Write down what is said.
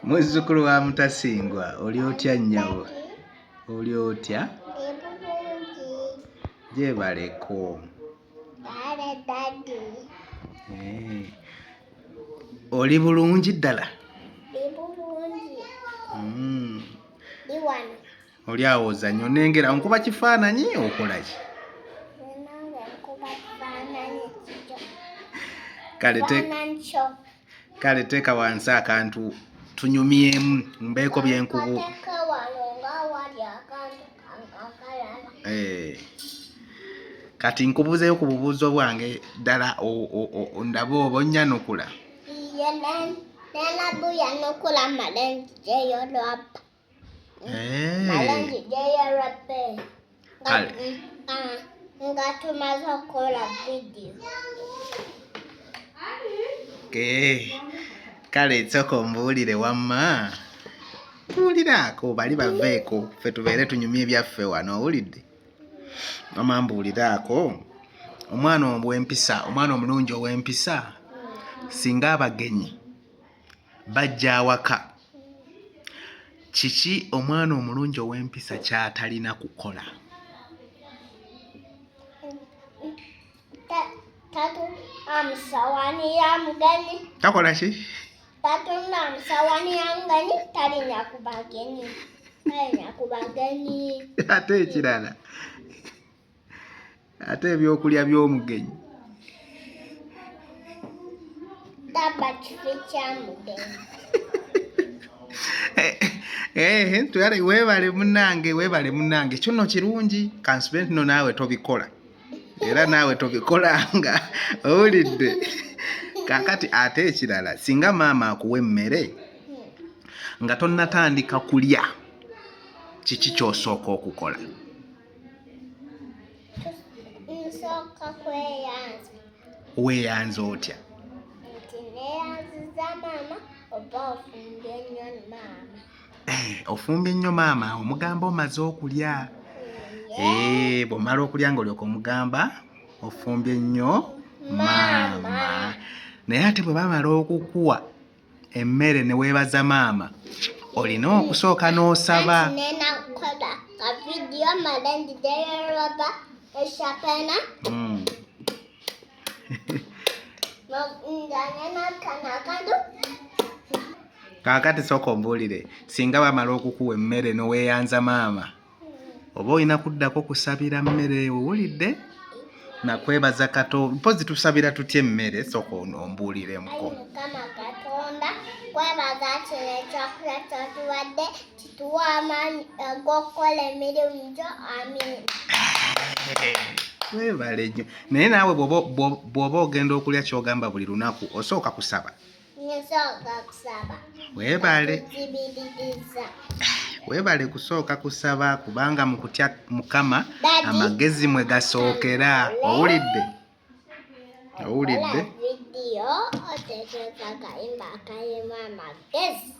Muzzukulu wa Mutasingwa, oli otya nnyabo? Oli otya? Gyebaleko. Eh. Oli bulungi ddala? Oli awo ozannya onengera onkuba kifaananyi okola ki? Kale te kale teeka wansi akantu tunyumyemu mbeeko byenkubu. Eh. Kati nkubuzeyo ku bubuuzo bwange ddala ndabe oba onnyanukula. Eh. Kale. Nga tumaze okukola vidiyo. Kale sooka ombuulire wamma. Mbuuliraako bali baveeko ffe tubeere tunyumye ebyaffe wano owulidde? Wamma mbuuliraako omwana ow'empisa omwana omulungi ow'empisa singa abagenyi bajja awaka kiki omwana omulungi ow'empisa ky'atalina kukola? Takola ki? Tatunda musawani ya mugenyi, talinya ku bagenyi. Talinya ku bagenyi. Ate ekirala ate ebyokulya by'omugenyi Taba kifi kya mugenyi. Eh, eh, tuyale weebale munnange weebale munnange kyo nno kirungi kansube nti no naawe tobikola era naawe tobikolanga owulidde kakati ate ekirala singa maama akuwa emmere nga tonnatandika kulya kiki ky'osooka okukola? Nsooka kweyanza. Weeyanza otya? Nti neeyanziza maama oba ofumbye nnyo maama. Eh, ofumbye nnyo maama omugamba omaze okulya. Eh, bw'omala okulya ng'olyoka omugamba ofumbye nnyo maama. Naye ate bwe bamala okukuwa emmere ne weebaza maama olina okusooka n'osaba. Kaakati sooka ombuulire singa bamala okukuwa emmere n'oweeyanza maama oba olina kuddako kusabira mmere owulidde nakwebaza kato mpozi tusabira tutya emmere sooka ombuuliremko. Mukama Katonda kwebaza kino ekyokulya kyotuwadde kituwa amaanyi ag'okukola emirimu gyo amiina. Webale nnyo naye naawe bw'oba ogenda okulya kyogamba buli lunaku osooka kusaba. Nsooka kusaba. Webale. Kuzibiririza. Webale kusooka kusaba kubanga mu kutya Mukama amagezi mwe gasookera. Owulidde? Owulidde? Vidiyo oteekeko akayimba akalimu amagezi.